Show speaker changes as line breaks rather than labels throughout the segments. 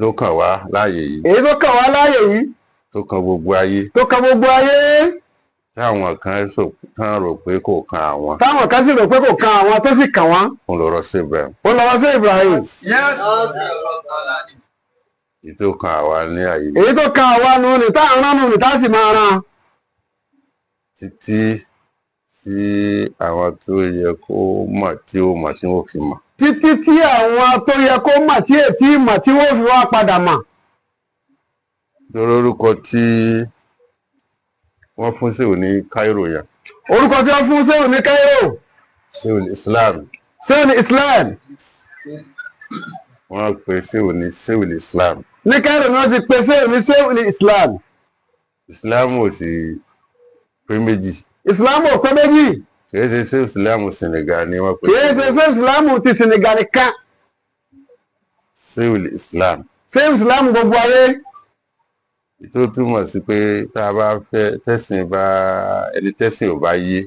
Tó kàn wá láàyè yìí,
Èyí tó kàn wá láàyè yìí,
tó kan gbogbo ayé,
tó kan gbogbo ayé,
táwọn kan tán rò pé kò kan àwọn,
táwọn kan sì rò pé kò kan àwọn, tó sì kàn wọ́n,
òun lọ̀rọ̀ sí Ibrahim.
Ó lọ́wọ́ sí Ibrahim.
Èyí tó kan àwa ní àyè yìí,
Èyí tó kan àwa nù ní tá à ń rán nù ní tá a sì máa rán,
títí tí àwọn tó yẹ kó mọ̀ tí ó mọ̀ tí wọ́n fi mọ̀.
Títí tí àwọn tó yẹ kó mọ̀ tí ètí mọ̀ tí wọ́n fi wá padà mọ̀.
Torí orúkọ tí wọ́n fún Sèwò ní Cairo yẹn,
Orúkọ tí wọ́n fún Sèwò ní Cairo,
Sèwò ní Islam,
Sèwò ní Islam,
wọ́n pè Sèwò ní Sèwò ní Islam.
Ní Cairo ni wọ́n ti pe Sèwò ní Sèwò ní Islam.
Islam ò sì pé méjì.
Islam ò pé méjì.
Kìí ṣe Sèwò Islam Senegal ni wọ́n pè.
Kìí ṣe Sèwò Islam ti Senegal nìkan.
Sèwò ní Islam.
Sèwò Islam gbogbo ayé.
Tó túmọ̀ sí pé tá a bá fẹ́ tẹ̀sìn bá ẹni tẹ̀sìn ò bá yé,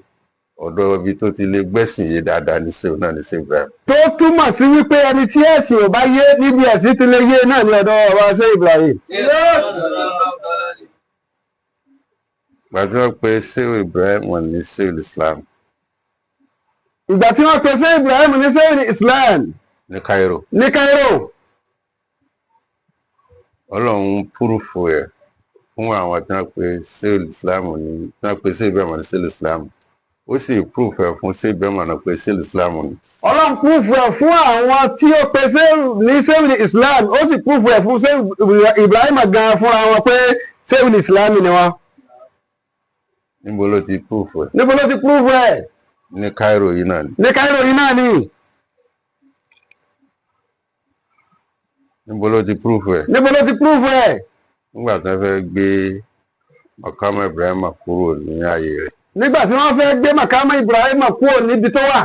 ọ̀dọ̀ ibi tó ti lè gbẹ́sìn yé dáadáa ní Sèwò náà ní Sèwò Ibrahim.
Tó túmọ̀ sí wípé ẹni tí ẹ̀sìn ò bá yé, níbi ẹ̀sìn ti lè yé náà ní ọ̀dọ̀ ọba Ṣé Ibrahim.
Ìgbà tí wọ́n pe Sèwò Ibrahim wọn ní Sèwò Islam,
Ìgbà tí wọ́n pe Ṣé Ibrahim ní Sèwò ní Islam,
ní Cairo,
ní Cairo,
Ọlọ́run púrúfù ẹ̀ fún àwọn tí wọ́n pe Sèwò Islam ní, tí wọ́n pe Sèwò Ibrahim ní Sèwò Islam, ó sì púrúfù ẹ̀ fún Sèwò Ibrahim náà pé Sèwò Islam ni.
Ọlọ́run púrúfù ẹ̀ fún àwọn tí ó pe Sèwò ní Sèwò ní Islam, ó sì púrúfù ẹ̀ fún Sèwò Ibrahim gan fúnra wọn pé Sèwò ní Islam ni wọn.
Níbo ló ti púrúfù ẹ̀?
Níbo ló ti púrúfù ẹ̀?
Ní Cairo yìí náà ni.
Ní Cairo yìí náà ni.
Níbo ló ti púrúfù ẹ̀?
Níbo ló ti púrúfù ẹ̀?
Nígbà tí wọ́n fẹ́ gbé Mọ̀kámọ́ Ibrahim kúrò ní ààyè rẹ̀.
Nígbà tí wọ́n fẹ́ gbé Màkàmá Ibrahim kúrò níbi tó wà.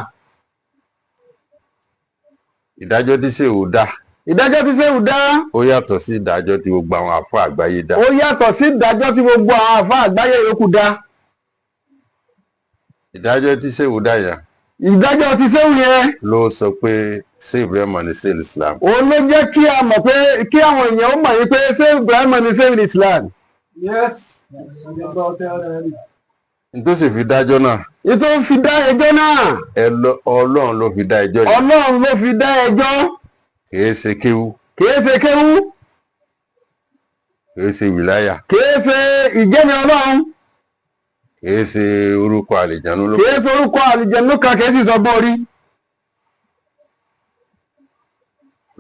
Ìdájọ́ tí Sèwò dá,
Ìdájọ́ tí Sèwò dá,
ó yàtọ̀ sí ìdájọ́ tí gbogbo àwọn àfọ àgbáyé dá.
Ó yàtọ̀ sí ìdájọ́ tí gbogbo àwọn àfa àgbáyé yòókù dá.
Ìdájọ́ tí Sèwò dá yẹn,
Ìdájọ́ tí Sèwò yẹn,
ló sọ pé ṣé Ibrahim ní Sèwò Islam.
Òun ló jẹ́ kí a mọ̀ pé kí àwọn èèyàn ó mọ̀ yín pé Ṣé Ibrahim ní Sèwò Islam.
Nítòsí fi dájọ́ náà,
Ètò fi dá ẹjọ́ náà,
ẹ lọ, Ọlọ́run ló fi dá ẹjọ́ yẹn.
Ọlọ́run ló fi dá ẹjọ́.
Kìí ṣe kéwú,
Kìí ṣe kéwú,
kìí ṣe wìláyà,
kìí ṣe ìjẹ́ni Ọlọ́run,
kìí ṣe orúkọ àlìjánu ló.
Kìí ṣe orúkọ àlìjẹ̀nú kan, kìí sì sọgbọ́n orí.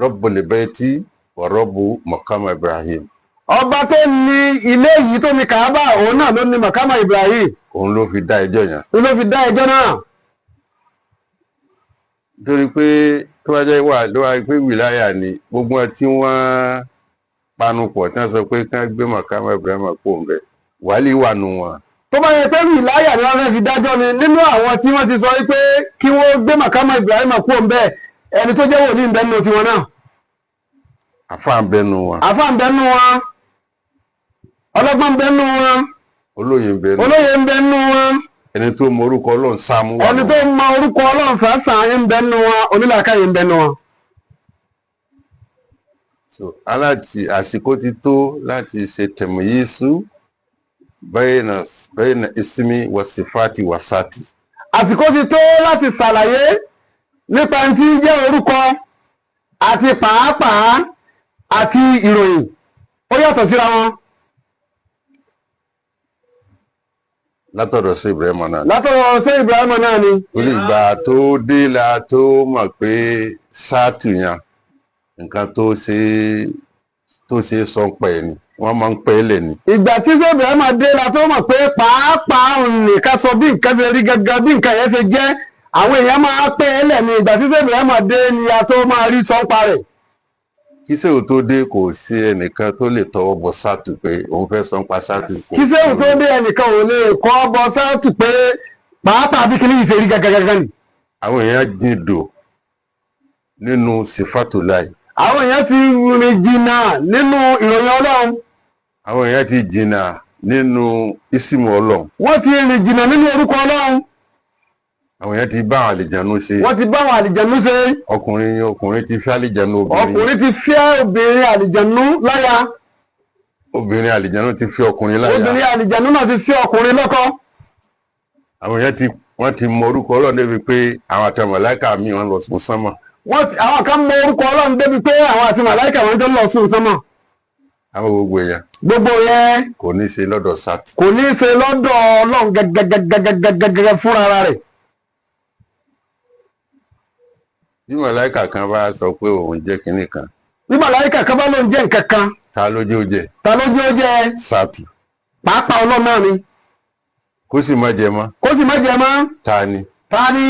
Rabbul Bayti wa Rabbu Maqam Ibrahim.
Ọba tó ní ilé yìí, tó ní Kàábà, òun náà ló ní Màkàmá Ibrahim.
Òun ló fi dá ẹjọ́ yẹn.
Òun ló fi dá ẹjọ́ náà.
Nítorí pé tó bá jẹ́ wà ló wá pé wìláyà ni, gbogbo wọn tí wọ́n panupọ̀ tí wọ́n sọ pé kí wọ́n gbé Maqam Ibrahim kó ń bẹ̀, wàhálì wà nù wọn.
Tó bá yẹ pé wìláyà ni wọ́n fẹ́ fi dájọ́ ni, nínú àwọn tí wọ́n ti sọ wípé kí wọ́n gbé Màkàmá Ibrahim kúrò ń bẹ́ẹ̀, ẹni tó jẹ́ wòlíì ń bẹ nínú tiwọn náà.
Àfáà ń bẹ nù wọn.
Àfáà ń bẹ nínú wọn, ọlọ́gbọ́n ń bẹ nínú wọn,
Olóyè ń bẹ nù.
Olóyè ń bẹ nínú wọn.
Ẹni tó mọ orúkọ Ọlọ́run sáàmù wà
Ẹni
nù.
tó mọ orúkọ Ọlọ́run sàásàn ń bẹ nínú wọn, onílàákàyè ń bẹ nínú wọn.
So aláti àsìkò ti tó láti ṣe tẹ̀mọ̀yísú bayna ismi wa sifati wa sati.
Àsìkò ti tó láti ṣàlàyé nípa ẹni tí ń jẹ́ orúkọ àti pàápàá àti ìròyìn, ó yàtọ̀ síra wọn.
Látọ̀dọ̀ sí Ibrahim náà.
Látọwọ́ ṣé Ibrahim náà ni.
Torí ìgbà tó dé la tó mọ̀ pé sáàtù yẹn, nǹkan tó ṣe sọ pẹ̀ ni wọ́n máa ń pẹ́ lẹ̀ ni.
Ìgbà tí ṣé Ibrahim dé la tó mọ̀ pé pàápàá òun nìkan sọ bí nǹkan ṣe rí gangan, bí nǹkan yẹn ṣe jẹ́, àwọn èèyàn máa pẹ́ ẹ lẹ̀ ni. Ìgbà tí ṣé Ibrahim dé ni a tó máa rí sọ́npa rẹ̀.
Kí sèwò tó dé, kò sí ẹnìkan tó lè tọwọ́ bọ sáàtù pé òun fẹ́ sọ pa sáàtù kò.
Kí sẹ́wọ̀n tó dé, ẹnìkan ò lè kọ́ bọ sáàtù pé pàápàá bí kìíní yìí ṣe rí gangan gangan ni.
Àwọn èèyàn jìndò nínú sífàtúláì.
Àwọn èèyàn ti rìn jìnnà nínú ìròyìn Ọlọ́run.
Àwọn èèyàn ti jìnnà nínú ísìmù Ọlọ́run.
Wọ́n ti rìn jìnnà nínú orúkọ Ọlọ́run.
Àwọn èèyàn ti bá àwọn àlìjànú ṣe.
Wọ́n ti bá àwọn àlìjànú ṣe.
Ọkùnrin ti fẹ́ àlìjànú obìnrin.
Ọkùnrin ti fẹ́ obìnrin àlìjànú láya.
Obìnrin àlìjànú ti fẹ́ ọkùnrin láya.
Obìnrin àlìjànú náà ti fẹ́ ọkùnrin lọ́kọ.
Àwọn èèyàn ti wọ́n ti mọ orúkọ Ọlọ́run débi pé àwọn àti màláíkà míì wọ́n lọ sùn sánmọ̀.
Àwọn kan mọ orúkọ Ọlọ́run débi pé àwọn àti màláìkà wọn jọ lọ sùn sánmọ̀.
Àwọn gbogbo èèyàn
Gbogbo yẹn
kò ní ṣe lọ́dọ̀ sátì.
kò ní í ṣe lọ́dọ̀ Ọlọ́run gẹ́gẹ́gẹ́gẹ́gẹ́gẹ́ fúnra rẹ̀.
Bí màláíkà kan bá sọ pé òun jẹ́ kinní kan,
Bí màláìkà kan bá lóun jẹ́ nǹkan kan,
ta ló jẹ́ ó jẹ́?
Ta ló jẹ́ ó jẹ́?
Sátì.
Pàápàá Ọlọ́run náà ni.
Kó sì má jẹ mọ́.
Kó sì má jẹ mọ́.
Ta ni?
Ta ni?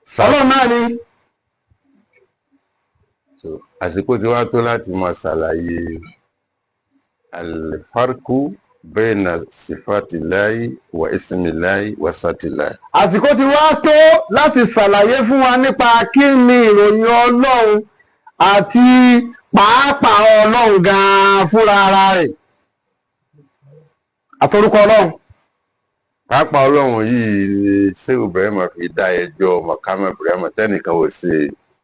Sátì.
Ọlọ́run náà ni.
So, àsìkò tí wàá tó láti máa ṣàlàyé alifarku bẹ́ẹ̀nà sifatilayi wa isimilayi wa satilayi.
Àsìkò ti wá tó láti ṣàlàyé fún wa nípa kí ni ìròyìn Ọlọ́run àti pàápàá Ọlọ́run gan-an fúnra ara rẹ̀ àtorúkọ Ọlọ́run.
Pàápàá Ọlọ́run yìí ni Shehu Ibrahim fi dá ẹjọ́ Mọ̀kámẹ́ Ibrahim tẹ́nìkan ò ṣe,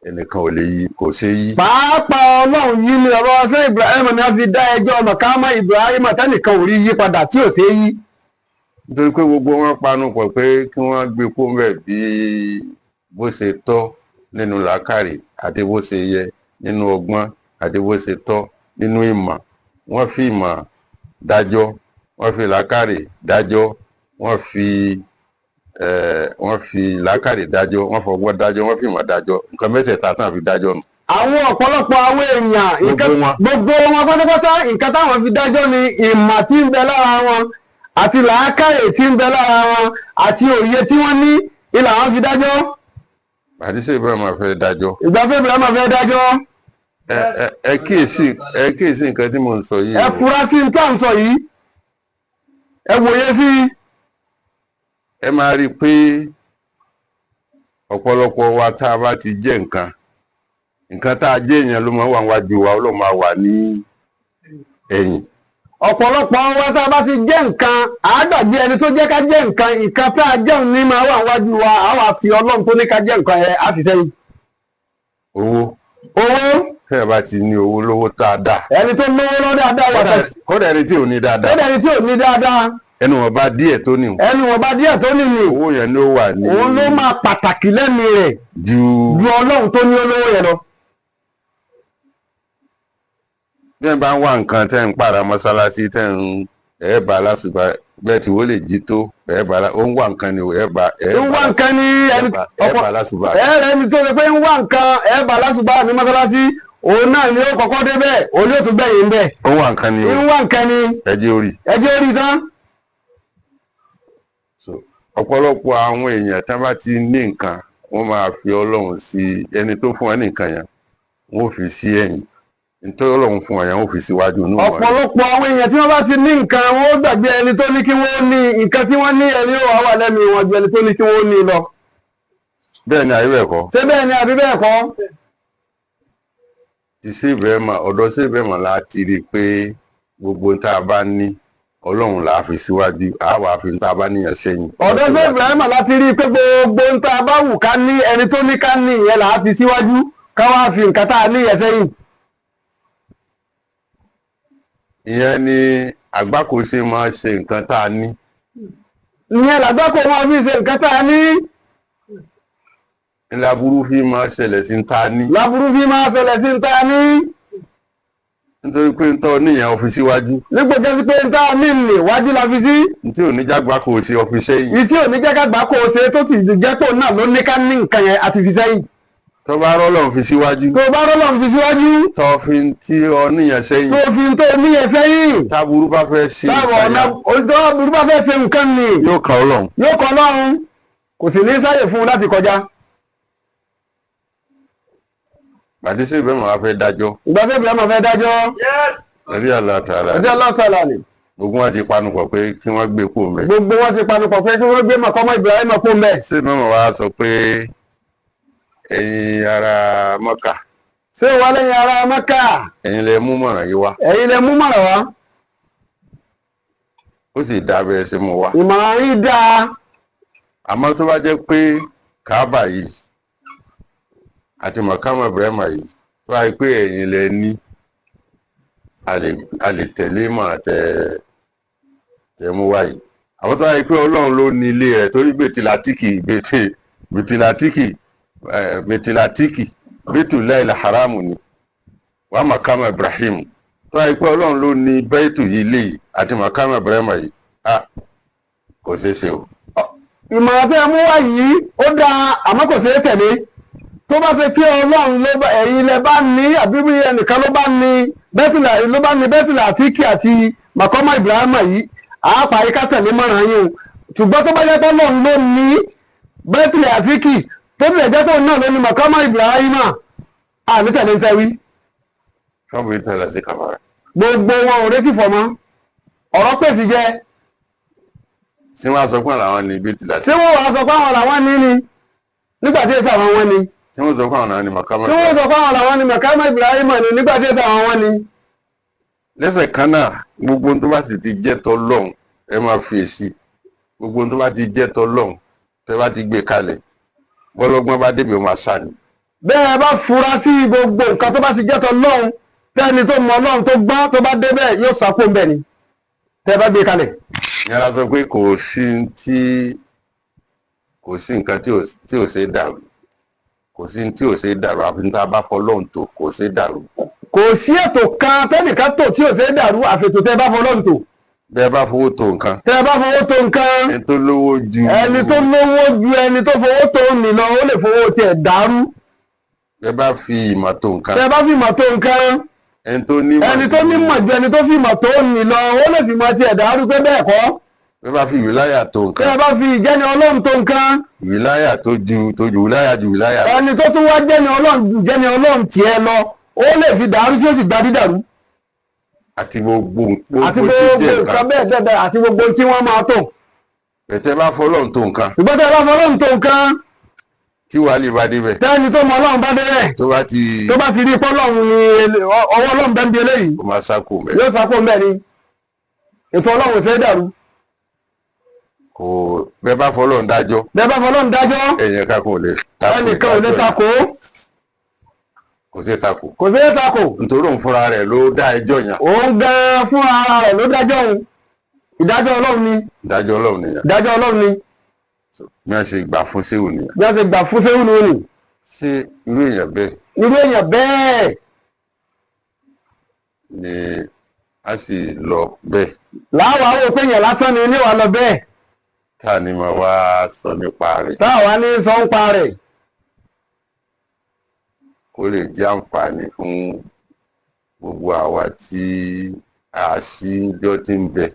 ẹnìkan ò lè yí, kò ṣe yí.
Pàápàá Ọlọ́run yìí ni ọ̀rọ̀ ṣé Ibrahim ni a fi dá ẹjọ́ Mọ̀kámẹ́ Ibrahim tẹ́nìkan ò rí yí padà tí ò ṣe yí.
Nítorí pé gbogbo wọn panu pọ̀ pé kí wọ́n gbé kó mbẹ̀ bí bó ṣe tọ́ nínú làákàrè àti bó ṣe yẹ nínú ọgbọ́n àti bó ṣe tọ́ nínú ìmọ̀. Wọ́n fi ìmọ̀ dájọ́, wọ́n fi làákàrè dájọ́, wọ́n fi làákàrè dájọ́, wọ́n fọgbọ́n dájọ́, wọ́n fi ìmọ̀ dájọ́. Nǹkan mẹ́tẹ̀ẹ̀ta tán fi dájọ́ nù.
Àwọn ọ̀pọ̀lọpọ̀ àwọn èèyàn
Gbogbo wọn.
Gbogbo wọn pátápátá, nǹkan táwọn fi dájọ́ ni ìmọ̀ tí ń bẹ lára wọn àti làákàyè tí ń bẹ lára wọn àti òye tí wọ́n ní ilà wọn fi dájọ́.
Àti ṣé Ibrahim fẹ́ dájọ́?
Ìgbà fẹ́ Ibrahim fẹ́ dájọ́.
Ẹ ẹ ẹ kíyèsí, ẹ kíyèsí nǹkan tí mò ń sọ yìí
Ẹ
o.
fura sí ní tá à ń sọ yìí, ẹ wòye sí i.
Ẹ máa rí i pé ọ̀pọ̀lọpọ̀ wa tá a bá ti jẹ́ nǹkan, nǹkan tá a jẹ́ èèyàn ló máa wà níwájú wa, ló máa wà ní ẹ̀yìn.
Ọ̀pọ̀lọpọ̀ wa tá a bá ti jẹ́ nǹkan, àágbàgbé ẹni tó jẹ́ ká jẹ́ nǹkan. Nǹkan tá a jẹun ní máa wà níwájú wa, á wà fi Ọlọ́run tó ní ká jẹ́ nǹkan yẹn á fi sẹ́yìn.
Owó.
Owó.
Tẹ́ ẹ bá ti ní owó lówó tá a dà,
Ẹni tó lówó lọ́ dáadáa yàtọ̀
kódà ẹni tí ò ní dáadáa,
kódà ẹni tí ò ní dáadáa,
ẹnu wọn bá díẹ̀ tó ní,
ẹnu wọn bá díẹ̀ tó nìyí,
owó yẹn ló wà ní
òun ló máa pàtàkì lẹ́nu rẹ̀
ju
ju Ọlọ́run tó ní olówó yẹn lọ.
Bí ẹ bá ń wá nǹkan tẹ́ ń pààrà mọ́sálásí tẹ́ ń ẹ̀ bá lásùbà bẹ́ẹ̀ tí wọ́n lè jí tó ẹ̀ bá ó ń wá nǹkan ni o, ẹ̀ bá ẹ̀
Ń wá nǹkan ní ẹni
ẹ̀
ọ̀pọ̀
bá lásùbà.
Ẹ̀rẹ̀ ẹni tó ṣe pé ń wá nǹkan, ẹ̀ bá lásùbà ní mọ́sálásí, òun náà ni ó kọ́kọ́ débẹ̀, òun yóò tún gbẹ̀yìn bẹ́ẹ̀.
Ó ń wá nǹkan ni o.
Ń wá nǹkan ni.
Ẹ jẹ́ orí.
Ẹ jẹ́ orí tán.
So ọ̀pọ̀lọpọ̀ àwọn èèyàn tí wọ́n bá ti ní nǹkan, wọ́n máa fi Ọlọ́run sí ẹni tó fún wọn ní nǹkan yẹn, wọ́n ó fi sí ẹ̀yìn. Nítorí Ọlọ́run fún wọn yẹn, wọ́n ó fi síwájú inú wọn.
Ọ̀pọ̀lọpọ̀ àwọn èèyàn tí wọ́n bá ti ní nǹkan, wọ́n ó gbàgbé ẹni tó ní kí wọ́n ní nǹkan tí wọ́n ní. Ẹni ó wà wà lẹ́nu wọn ju ẹni tó ní kí wọ́n ní lọ.
Bẹ́ẹ̀ ni, àyè bẹ́ẹ̀ kọ́?
Ṣé bẹ́ẹ̀ ni àbí bẹ́ẹ̀ kọ́?
Ti sí Ibrahim, ọ̀dọ̀ sí Ibrahim la ti rí i pé gbogbo tá a bá ní, Ọlọ́run là á fi síwájú, àá wàá fi tá a bá níyàn sẹ́yìn.
Ọ̀dọ̀ sí Ibrahim láti rí i pé gbogbo ń tá a bá wù ká ní, ẹni tó ní ká ní ìyẹn là á fi síwájú, ká wá fi nǹkan tá a ní yẹn sẹ́yìn.
Ìyẹn ni àgbákò ṣe máa ṣe nǹkan tá a ní.
Ìyẹn làgbákò wọn fi ṣe nǹkan tá a ní.
Ńláburú fi máa ṣẹlẹ̀ sí tá a ní.
Láburú fi máa ṣẹlẹ̀ sí ń tá a ní.
Nítorí pé ntọ́ níyàn ó fi síwájú.
Nígbà jẹ́ sí pé ń tá a ní nì wájú la fi sí.
Ntí ò ní jágbá kò ṣe ó fi sẹ́yìn.
Ìtí ò ní jẹ́ ká gbà kó o ṣe, tó sì jẹ́ pé òun náà ló ní ká ní nǹkan yẹn, àti fi sẹ́yìn.
Tó bá rọ́lọ́run fi síwájú,
Tó bá rọ́lọ́run fi síwájú,
tó fi tí ọ níyàn sẹ́yìn,
tó fi tó níyẹn sẹ́yìn,
táburú bá fẹ́ ṣe
táwọn
nǹkan
ọ̀nà
yẹn,
olùdó burú bá fẹ́ ṣe nǹkan nì,
yóò kàn Ọlọ́run.
Yóò kọ́ Ọlọ́run, kò sì ní sáyè fún un láti kọjá.
Bàtí sí Ibrahim wá fẹ́ dájọ́,
Ìgbà tí Ibrahim fẹ́ dájọ́,
rí àlàtàlà,
ọjọ́ lọ́sàlà ni
gbogbo wọn ti panupọ̀ pé kí wọ́n gbé kó mẹ́.
Gbogbo wọn ti panupọ̀ pé kí wọ́n gbé mọ̀kọ́mọ́ Ibrahim kó mbẹ́.
Sí Ibrahim wá sọ pé ẹ̀yin ará Mọ́kà,
Ṣé wà lẹ́yìn ará Mẹ́kà,
ẹ̀yin lẹ mú mọ̀ràn yìí wá,
ẹ̀yin lẹ mú mọ̀ràn wá,
ó sì dá bẹ́ẹ̀ sí mu wá.
Ìmọ̀ràn yìí dáa.
Àmọ́ tó bá jẹ́ pé Káàbà yìí àti mọ̀kámọ̀ Ibrahima yìí, tó wáyé pé ẹ̀yin lẹ ní, a lè tẹ̀lé mọ̀ràn tẹ mú wáyé. Àwọn tó wáyé pé Ọlọ́run ló ní ilé rẹ̀, torí bètìlátìkì bètìlátìkì bètìlátìkì bẹ́tùláì haramu ni wàá mọ̀kámọ̀ Ibrahim. Tó wáyé pé Ọlọ́run ló ní bẹ́ẹ̀tù yìí lé yìí àti mọ̀kámọ̀ Ibrahima yìí, a kò ṣeé ṣe o.
Ìmọ̀ràn tí ẹ mú wá yìí ó dáa, àmọ́ kò ṣeé tẹ̀lé. Tó bá ṣe kí Ọlọ́run ló bá ẹ̀yin lẹ bá ní, àbí bí ẹnìkan ló bá ní bẹ́tìlà, ló bá ní bẹ́tìlà àtíkì àti màkọ́mọ́ Ibrahima yìí, àápa yìí ká tẹ̀lé mọ̀ràn yín o. Ṣùgbọ́n tó bá jẹ́ pé Ọlọ́run ló ní bẹ́tìlà àtíkì, tó tilẹ̀ jẹ́ pé òun náà ló ní màkọ́mọ́ Ibrahima, àní tẹ̀lé ń tẹ́wí.
Kọ́mpútà tẹ̀lé sí kàfàrà.
Gbogbo wọn ò retí fọmọ ọ̀rọ̀ pèsè jẹ.
Ṣé wọ́n á sọ pé àwọn ní bẹ́tìlá?
Ṣé wọ́n wàá sọ pé àwọn làwọn ní ni nígbà tí èsì àwọn wọn ni?
Ṣé wọ́n sọ pé àwọn náà ní mọ̀kámọ̀?
Ṣé wọ́n sọ pé àwọn làwọn ní màkọ́mọ́ Ibrahima ni nígbà tí èsì àwọn wọn ni?
Lẹ́sẹ̀ kan náà, gbogbo ohun tó bá sì ti jẹ́ tọlọ́hun, ẹ máa fi èsì. Gbogbo ohun tó bá ti jẹ́ tọlọ́hun, tẹ́ bá ti gbé kalẹ̀, bọ́lọ́gbọ́n bá débi, ó máa sá ni.
Bẹ́ẹ̀ bá fura sí gbogbo nǹkan tó bá ti jẹ́ tọlọ́hun, tẹ́ni tó mọ Ọlọ́run tó gbọ́n tó bá débẹ̀, yóò sápò ń bẹ̀ ni tẹ́ bá gbé kalẹ̀.
Ìyẹn la sọ pé kò sí tí kò sí nǹkan tí ò ṣe dàrú, kò sí tí ò ṣe dàrú, àfi tá a bá fọlọ́hun tó kò ṣe dàrú.
Kò sí ètò kan tẹ́nìkan tò tí ò ṣe dàrú, àfètò tẹ́ bá fọlọ́run tò.
Bẹ́ẹ̀ bá fowó tó nǹkan,
Tẹ́ bá fowó tó nǹkan,
ẹni tó lówó ju
ẹni tó lówó ju ẹni tó fowó tó nì lọ, ó lè fowó tiẹ̀ dàrú.
Bẹ́ẹ̀ bá fi ìmọ̀ tó nǹkan,
Tẹ́ bá fi ìmọ̀ tó nǹkan,
ẹni tó nímọ̀
ẹni tó nímọ̀ ju ẹni tó fi ìmọ̀ tó nì lọ, ó lè fi ìmọ̀ tiẹ̀ dàrú pé bẹ́ẹ̀ kọ́.
Bẹ́ẹ̀ bá fi wìláyà tó nǹkan,
Tẹ́ bá fi ìjẹ́ni Ọlọ́run tó nǹkan,
wìláyà tó ju tó ju wìláyà ju wìláyà lọ.
Ẹni tó tún wá jẹ́ni Ọlọ́run ju jẹ́ni Ọlọ́run tiẹ̀ lọ, ó lè fi dàrú tí ó sì gba dídàrú.
Àti gbogbo
Àti
gbogbo tí
gbogbo
jẹ́
nǹkan
nǹkan.
bẹ́ẹ̀ bẹ́ẹ̀ bẹ́ẹ̀, àti gbogbo tí wọ́n máa tò.
Bẹ̀tẹ̀ bá fọlọ́run tó nǹkan,
Ṣùgbọ́n tẹ́ bá fọlọ́run tó nǹkan,
tí wàhálì bá débẹ̀,
tẹ́ni tó mọ Ọlọ́run bá débẹ̀,
tó bá ti
tó bá ti rí pọ́lọ́run ni ọwọ́ Ọlọ́run bẹ́ẹ̀ ń bi eléyìí,
ó máa sáko mẹ́.
Yóò sápò ń bẹ́ẹ̀ ni. Ètò Ọlọ́run ò fẹ́ dàrú.
Kò bẹ́ẹ̀ bá fọlọ́run dájọ́,
Bẹ́ẹ̀ bá fọlọ́run dájọ́,
ẹ̀yìn ká kò lè tako.
Ẹnìkan ò lè
ìdájọ́
takò.
yẹn. Kò sí takò.
Kò sí takò.
Nítorí òun fúnra rẹ̀ ló dá ẹjọ́ yẹn.
Òun gan fúnra ara rẹ̀ ló dájọ́ òun. Ìdájọ́ Ọlọ́run ni.
Ìdájọ́ Ọlọ́run nìyẹn.
Ìdájọ́ Ọlọ́run ni.
Bí wọ́n ṣe gbà fún séwù nìyẹn.
Bí wọ́n ṣe gbà fún séwù nìyẹn.
Ṣé irú èèyàn bẹ́ẹ̀
Irú èèyàn bẹ́ẹ̀
ni a sì lọ bẹ́ẹ̀,
láwọn àwọn òpin yẹn lásán ni níwàá lọ bẹ́ẹ̀,
tá a ní máa wá sọ nípa rẹ̀,
táwa ní sọ ń pa rẹ̀,
kó lè jẹ́ àǹfààní fún gbogbo àwa tí a sí jọ́ tí ń bẹ?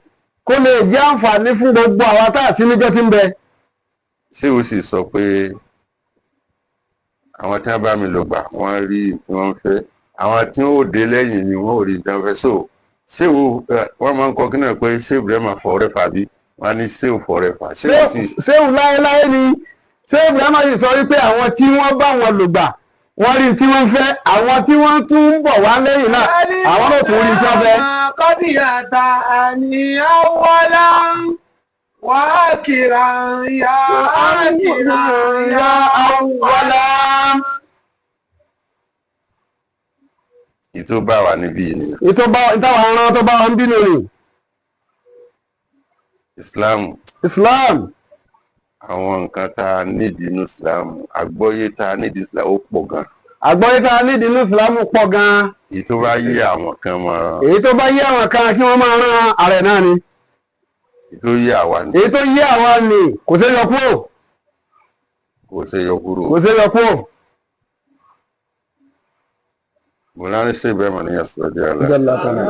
Kó lè jẹ́ àǹfààní fún gbogbo àwa tá a sí níjọ́ tí ń bẹ.
Ṣé o sì sọ pé àwọn tí wọ́n bá mi lò gbà, wọ́n rí tí wọ́n fẹ́, àwọn tí ó dé lẹ́yìn mi, wọ́n ò rí tí wọ́n fẹ́. So ṣé o wọ́n máa ń kọ kí náà pé ṣé Ibrahima forever, bí wọ́n á ní ṣé o forever, ṣé o sì
Ṣéwù láéláé ni. Ṣé Ibrahima sì sọ wípé àwọn tí wọ́n bá wọn lò gbà, wọ́n rí tí wọ́n fẹ́, àwọn tí wọ́n tún ń bọ̀ wá lẹ́yìn náà, àwọn náà tún rí tí wọ́n fẹ́.
Kọ́díyàtà àní àwọlá wà á kìrà ya á kìrà ya àwọlá.
Ìtò bá wà níbí yìí nìyẹn.
Ìtọ́ bá ìtawà aràn tó bá wọn bínú ni.
Islam,
Islam,
àwọn nǹkan tá a nídìí inú Islam, àgbọ́yé tá a nídìí Islam, ó pọ̀ gan.
Àgbọ́yé tá a nídìí inú Islam pọ̀ gan-an.
Èyí tó bá yé àwọn kan mọ́,
Èyí tó bá yé àwọn kan, kí wọ́n máa rán ààrẹ náà ni.
Èyí tó yé àwa ni,
Èyí tó yé àwa ni kò ṣeé yọ kúrò.
Kò ṣe yọ kúrò.
Kò ṣeé yọ kúrò.
Mo lárí sí Ibrahima ní yasọ díẹ̀ la.
Jalla ta'ala.